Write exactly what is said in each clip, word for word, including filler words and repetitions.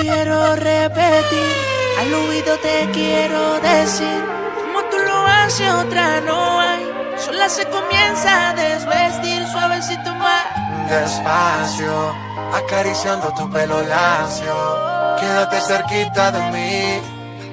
Quiero repetir, al oído te quiero decir, como tú lo haces otra no hay, sola se comienza a desvestir, suavecito más. Despacio, acariciando tu pelo lacio, quédate cerquita de mí,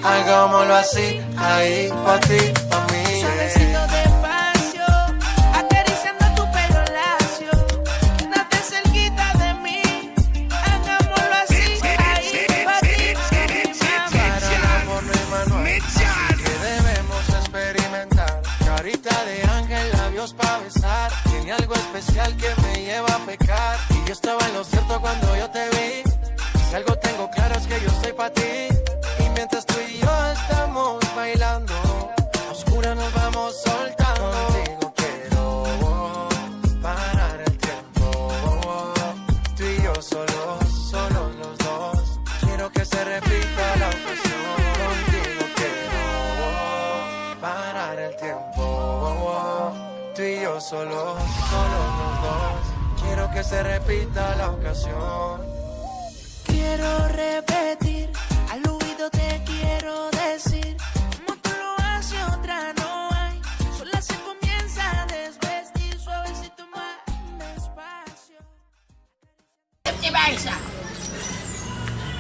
hagámoslo así, ahí, pa' ti, pa' mí. Suavecito despacio, acariciando tu pelo lacio, quédate cerquita de mí. Hagámoslo así, ahí, pa' ti, pa' mí, pa' mí. Para el amor no hay manual, así que debemos experimentar. Carita de ángel, labios pa' besar. Tiene algo especial que me lleva a pecar. Y yo estaba en lo cierto cuando yo te vi. Si algo tengo claro es que yo soy pa' ti. Y mientras tú y yo estamos bailando, a oscuras nos vamos soltando. Contigo quiero parar el tiempo. Tú y yo solo, solo los dos. Quiero que se repita la ocasión. Contigo quiero parar el tiempo. Tú y yo solo, solo los dos. Quiero que se repita la ocasión. Quiero repetir, al oído te quiero decir, como tú lo haces otra no hay. Sola se comienza a desvestir, suavecito más despacio. Aksepte bagay sa.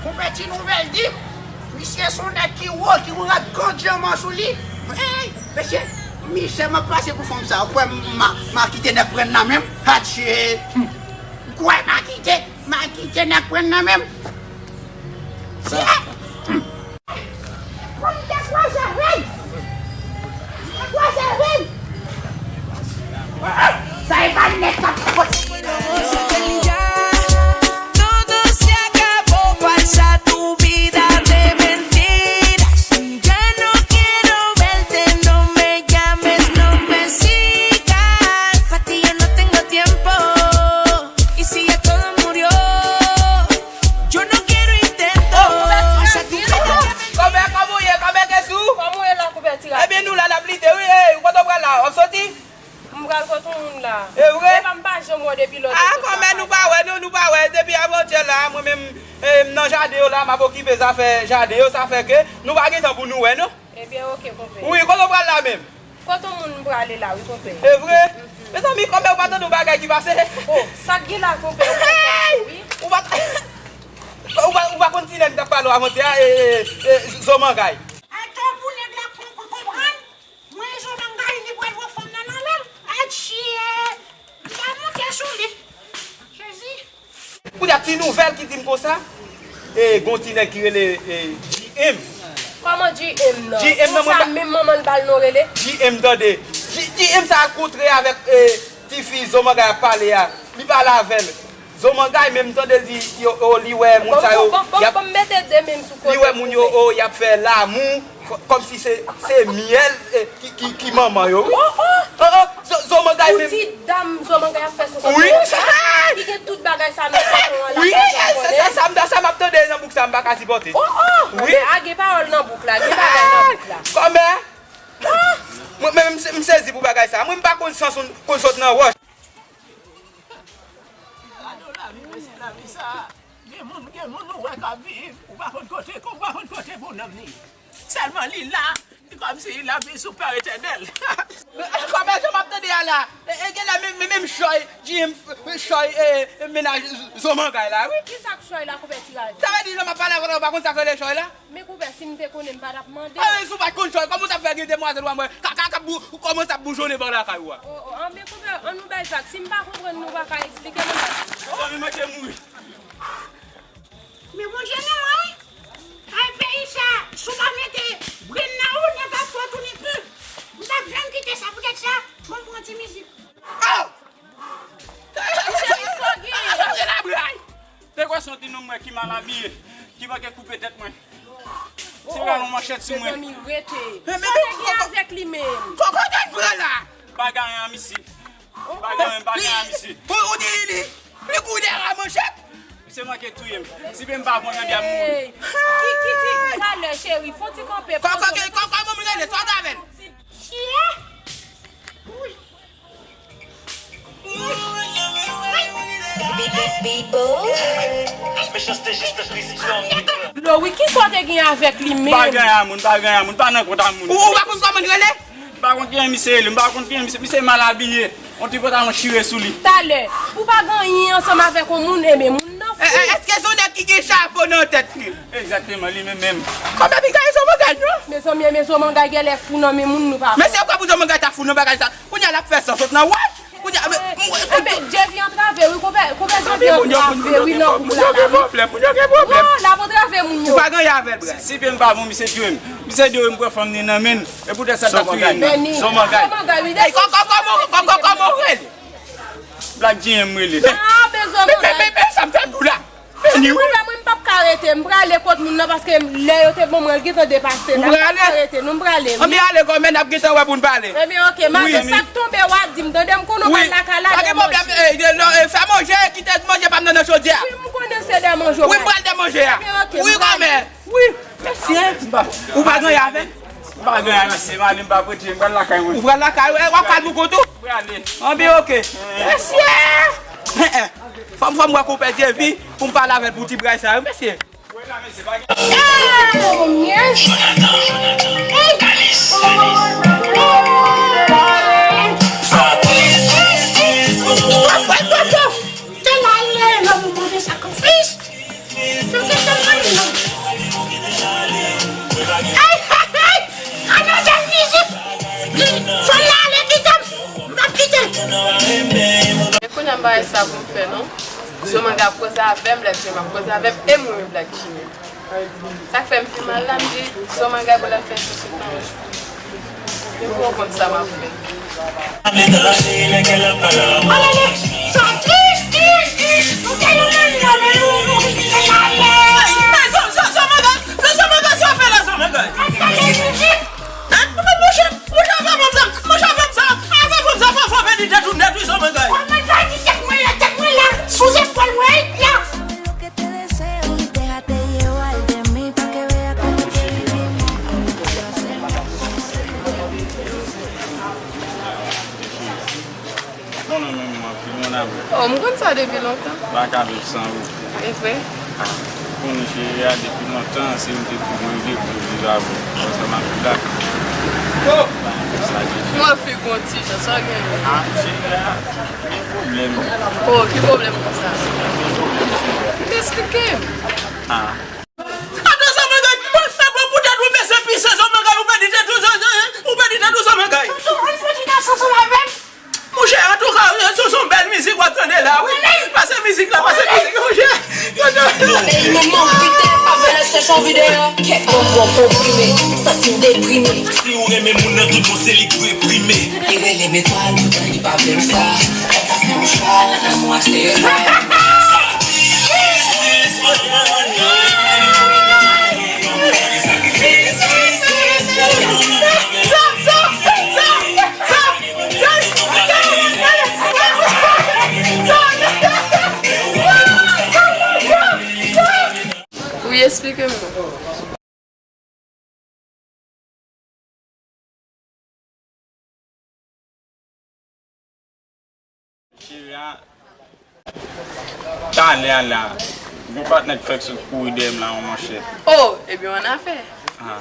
Konpè Ti Nouvèl di, misye se yon nèg ki wo, ki gon rad gwo dyaman sou li. Hey, mesye, misye m ap pase pou fanm sa. Ou kwè m a, m a kite nèg pran nan men m? Atchè! Ou kwè m a kite, m a kite nèg pran nan men m? Sa. Pou m te kwaze, hey! Te kwaze, hey! Sa e pa nèg k ap fòt. Todo se acabó, falsa tu vida de mentiras. Ya no quiero verte, no me llames, no me sigas. Pa' ti yo no tengo tiempo. Y si ya todo murió, yo no quiero intento. Kòmè, kòman w ye? Kòmè, kesou? Kòman w ye la, Konpè Tiraj? Ebyen, nou la, n ap lite, wi. Ey, kote w pral la? W ap soti? M pral kote yon moun la. E vre? Epa, m pa janm wè w depi lòt jou. A, kòmè, nou pa wè, nou, nou pa wè. Depi avantyè la, mwen menm, e, m nan jaden yo la, m ap okipe zafè jaden yo, sa fè ke nou pa gen tan pou nou wè, non. Ebyen, oke, konpè. Wi, kote w pral la menm? Kote yon moun m prale la, wi, konpè. E vre? Mhm. Mezanmi, kòmè, ou pa tande yon bagay ki pase? O, sa k gen la, konpè, ou pa tande, wi. Ou pa, ou pa, ou pa konn ti nèg m t ap pale w avantyè a, e, e, e, Zo Mangay. Atò pou nèg la kon-, kon-, konprann. Mwen, Zo Mangay, li pral pran fanm nan nan men m. Atchè! Li pral monte sou li. Jezi! Kounye a, Ti Nouvèl ki di m konsa, e, gon ti nèg ki rele, e, G M. Kòman G M nan? G M nan, mwen sa pa menm manman l ba l non rele? G M, tande. G-, G M sa kontre avèk, e, tifi Zo Mangay ap pale a. Li pale avè l. Zo Mangay menm tande l di, yo, o, li wè moun sa yo, bon, bon, bon, y ap, bon, m mete de men m sou kote, li wè moun yo, o, y ap fè lamou, kò-, kòmsi se, se myèl, e, ki, ki, ki manman yo, wi. O, o! O, o, Zo, Zo Mangay menm. Yon ti dam Zo Mangay ap fè sou kote. Wi. Ki gen tout bagay sa nan kote an la, wi, sa, sa, sa, sa m ap tande nan bouk sa, m pa ka sipòte. O, o! Wi. A, gen pawòl nan bouk la, gen bagay nan bouk la. Kòmè? Mwen, mwen, m se-, m sezi pou bagay sa. Mwen, m pa konn sans konn sot nan wòch. Gade lavi, mesye, lavi sa. Gen moun, gen moun ou wè k ap viv, ou pa konn kote, ou pa konn kote pou nanm li. Sèlman li la, li kòmsi lavi sou pè etènèl. Kòmè jan m ap tande a la, e, e, genlè menm, menm, menm chòy, G M chòy, e, e, mennaj Zo Mangay la, wi. Kisa k chòy la, Konpè Tiraj? Sa vle di jan m ap pale avè w la, ou pa konn sa k rele chòy la? Men konpè, si m te konnen, m pa t ap mande. A, si w pa t konn chòy, kòman w t ap fè gen demwazèl ou a mwen ka, ka, ka bou-, kòmanse ap boujonnen bò lakay ou a? O, o, anben konpè, ann nou bay vag. Si m pa konprann, nou pa ka eksplike, nou pa ka. Mezanmi, mwen te mouri. Men Bondye non an, wi. Ay, peyi sa, si w pa mete brenn nan ou, nèg ap fè w tounen pi. M t ap janm kite sa, poutèt sa, bon, m pran ti mizik. Oh! Cheri, sa w gen? Sa se labray! Te kwè se yon ti nonm mwen ki mal abiye, ki manke koupe tèt mwen. Ti pral yon manchèt sou mwen. Mezanmi, rete. Sa w te gen avèk li menm? Kòkòt an pran la! Bagay an misye. Bagay an, bagay an misye. Ou, ou di li, li kou dèyè a manchèt? Misye manke touye m. Si pe m pa pran nan bya m mouri. Hey, ki, ki, ki, talè, cheri, fon ti kanpe, poze. Kòkòt, kòkòt, kòman m rele? Sòt avè l. Mechanste, jistès, rezistyon. Yo, wi, kisa w te gen avèk li menm? M pa gen a moun, m pa gen a moun, m pa nan kont a moun. Ou, ou pa konn kòman l rele? M pa konn kijan misye rele, m pa konn kijan misye, misye mal abiye. Yon ti pantalon chire sou li. Talè, ou pa gen anyen ansanm avèk yon moun, enben moun nan fou. E, e, èske se yon nèg ki gen chapo nan tèt li? Egzakteman, li menm menm. Kòman pi kay Zomangay, non? Mezanmi, men Zomangay genlè fou nan men moun, nou pa kwè. Men se kwè pou Zomangay ta fou nan bagay sa. Kounye a l ap fè san sot nan wòch. Kounye a, men, mwen, enben, Dye vin antrave, wi, konpè, konpè Zye vin antrave, wi, nan kou la la, wi. Moun yo gen pwoblèm, moun yo gen pwoblèm. Non, l ap antrave moun yo. Ou pa gen anyen avè l, brè. Si, si pye m pa bon, misye tiye m. Misye di wi m pran fanm ni nan men l. E poutèt sa l t ap tiye m nan. Zomangay. Zomangay, wi. Ey, kò, kò, kòman, kò, kò, kòman w rele? Black G M m rele. Ah, men Zomangay. Men, men, men, men, sa m t ap di w la. Vini, wi. Mwen, mwen, m p ap ka rete. M prale kot moun nan paske lè yo te ban mwen l gentan depase. Ou prale? M p ap ka rete, non, m prale, wi. Anben, ale kòmè, n ap gentan wè pou n pale. Ebyen, oke, madanm, sa k tonbe, w a di m, tande, m konnen w pral lakay la, dèmanje. Pa gen pwoblèm, e, e, non, e, fè manje, kite manje pa m nan nan chodyè a. Wi, m konnen se dèmanje w pral. Wi, m pral dèmanje a. Ebyen, oke, m prale. Wi, kòmè. Wi, mesye. Ou pa gen anyen avè l? M pa gen anyen, mesye, m ale, m pa prete, m pral lakay mwen. Ou pral lakay, w ap pral pou kont ou? M prale. Anben, oke. Mesye! Fò m, fò m wè konpè Dyevi pou m pale avè l pou ti bray sa yo, mesye. Ay, ay, ay! Ann ann mizik! Fanm nan ale kite m! M p ap kite l! E kounye a m pa wè sa pou m fè non. Zomangay ap koze avè m, Black Jimmy ap koze avè m, e m renmen Black Jimmy. Sa k fè m pi mal la, m di Zomangay pou l al fè sou sou nan wòch. Depi w konn sa m ap fè. Alele, sa tris, tris, tris. Nou te yon moun nan men nou, nou vin fè malè. Men Zo, Zo, Zomangay, Zo, Zomangay, sa w fè la, Zomangay? Gade mizik. Hein? Mwen, monchè, monchè, avè fanm sa, monchè, avè fanm sa, avè fanm sa, fò, fò pèdi tèt ou nèt, wi, Zomangay. Mwen, mwen, pèdi tèt mwen la, tèt mwen la, sou zepòl mwen la. Konnen menm mwen, pi mon amour. Oh, m konn sa depi lontan. M pa ka viv san ou. E vre? Ah, ou konnen cheri a depi lontan, se ou te tou mwen vle pou viv avè w. Konsa m ap viv la. Ba, sa gen. Mwen fi gon ti jan, sa gen. Ah, cheri a, gen pwoblèm. Oh, ki pwoblèm konsa? Gen pwoblèm, cheri a. Eksplike m. Ah. Atann, Zomangay, mwen fè bon pou tèt ou, mesye, pise, Zomangay, ou pèdi tèt ou, Zo-, Zo-, ou pèdi tèt ou, Zomangay. Ann fè ti dans ansanm avè m. Monchè, antouka, se, se yon bèl mizik w ap tande la, wi. Pase mizik la, pase mizik, monchè. Peyi nou mérite, pa vle chèche yon videyo. Kèt bon, bon, konprime, santi m deprime. Si ou renmen moun nan tout bon, se li k dwe prime. Li rele m etwal, poutan li pa vle m sa. Sa se yon chwa, nan lanmou a se etwal. Wi, eksplike m non. Cheri a, talè a la, gon patnè k fèk sot kouri dèyè m la, yon manchèt. Oh, ebyen, yon afè. Ah.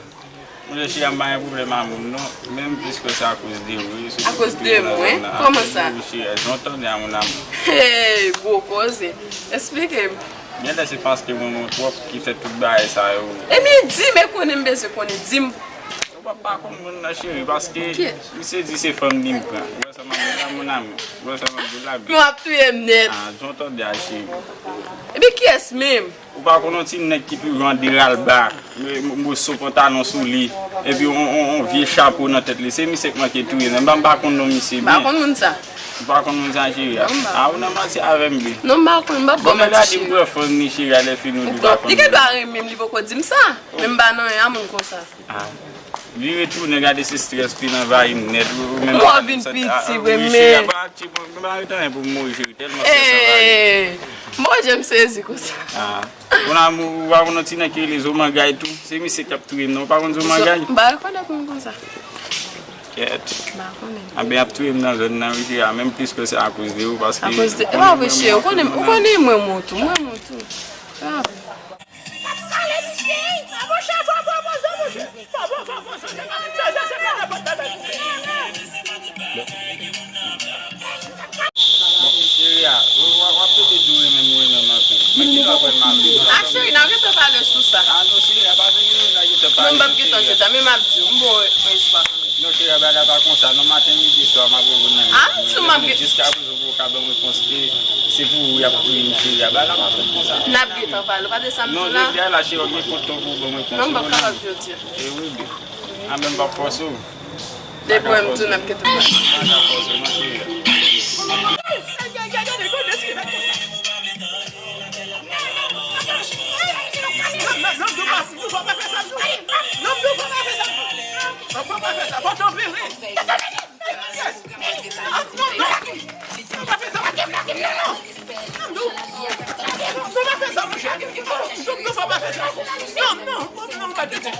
Monchè, cheri a, m pa gen pwoblèm a moun, non. Menm plis ke se akoz de ou, wi. Akoz de mwen? Kòman sa? Wi, cheri a, jan w tande a, mon amour. Hey, gwo koze. Eksplike m. Genlè se paske w renmen w twòp ki fè tout bagay sa yo. Ebyen, di m, e konnen m bezwen konnen, di m. Ou pa, pa konn moun nan, cheri, paske misye di se fanm li m pran. Ou wè sa m ap di la, mon amour? Ou wè sa m ap di la, baby? Ou ap touye m nèt. Ah, jan w tande a, cheri. Epi kiyès menm? Ou pa konn yon ti nèg ki toujou an deralba, moso pantalon sou li, epi yon, yon, yon vye chapo nan tèt li. Se misye k manke touye m. M pa, m pa konn non misye byen. M pa konn moun sa. Ou pa konn moun sa, cheri a? Non, m pa. Ah, ou nan manti avè m, bebe. Non, m pa konn, m pa bon manti, cheri. Bon, men la di m pran fanm ni, cheri a, lè fini ou di ou pa konn. Li gen dwa renmen m, li poko di m sa. Men m pa nan yon moun konsa. Ah. Vire tounen, gade se strès fin anvayi m nèt. Ou, ou menm. Mwen vin piti, wi, cheri a, pa ti bon, m pa ret anyen pou m mouri, cheri. Tèlman strès anvayi m. Hey! Mon Dye, m sezi konsa. Ah. Mon amour, ou pa konn yon ti nèg ki rele Zomangay tou? Se misye k ap touye m, non? Ou pa konn Zomangay? M pa rekonèt moun konsa. Kèt. M pa konnen. Anben, y ap touye m nan zòn nan, wi, cheri a, menm plis ke se akoz de ou, paske... Akoz de, e pa vre, cheri, ou konnen, ou konnen mwen renmen w tou, mwen renmen w tou. E pa vre. Monchè, fò pwopoze, monchè. Fò, fò, fò pwopoze. Sa, sa, se pa nenpòt bagay. Bon, cheri a, w, w, w ap pede di w renmen m, ou renmen m anpil. Men ki lè w ap wè m anpil? Ah, cheri, n a gentan pale sou sa. Ah, non, cheri a, pa vin gen, n a gentan pale. Non, m p ap gentan jete, men m ap di w, m ba w yon espwa kanmenm. Non, cheri a, bagay pa konsa. Non, maten, midi, swa, m ap rele w nan. Ah, m di w m ap gen. Jiska prezan, ou poko ka ban m repons ke se pou ou y ap touye m, cheri a. Bagay la pa fèt konsa. N ap gentan pale, ou pa de sa m di w la? Non, jodi a la, cheri, ou gen kontan pou ou ban m repons. Non, m p ap kapab jodi a. E wi, bi. A, men m p ap fòse w. Depi w wè m tou, n ap kite. Non, non, non, non, non, pa fè sa, monchè. Non, non, non, pa fè sa. Non, non, non, non, pa fè sa.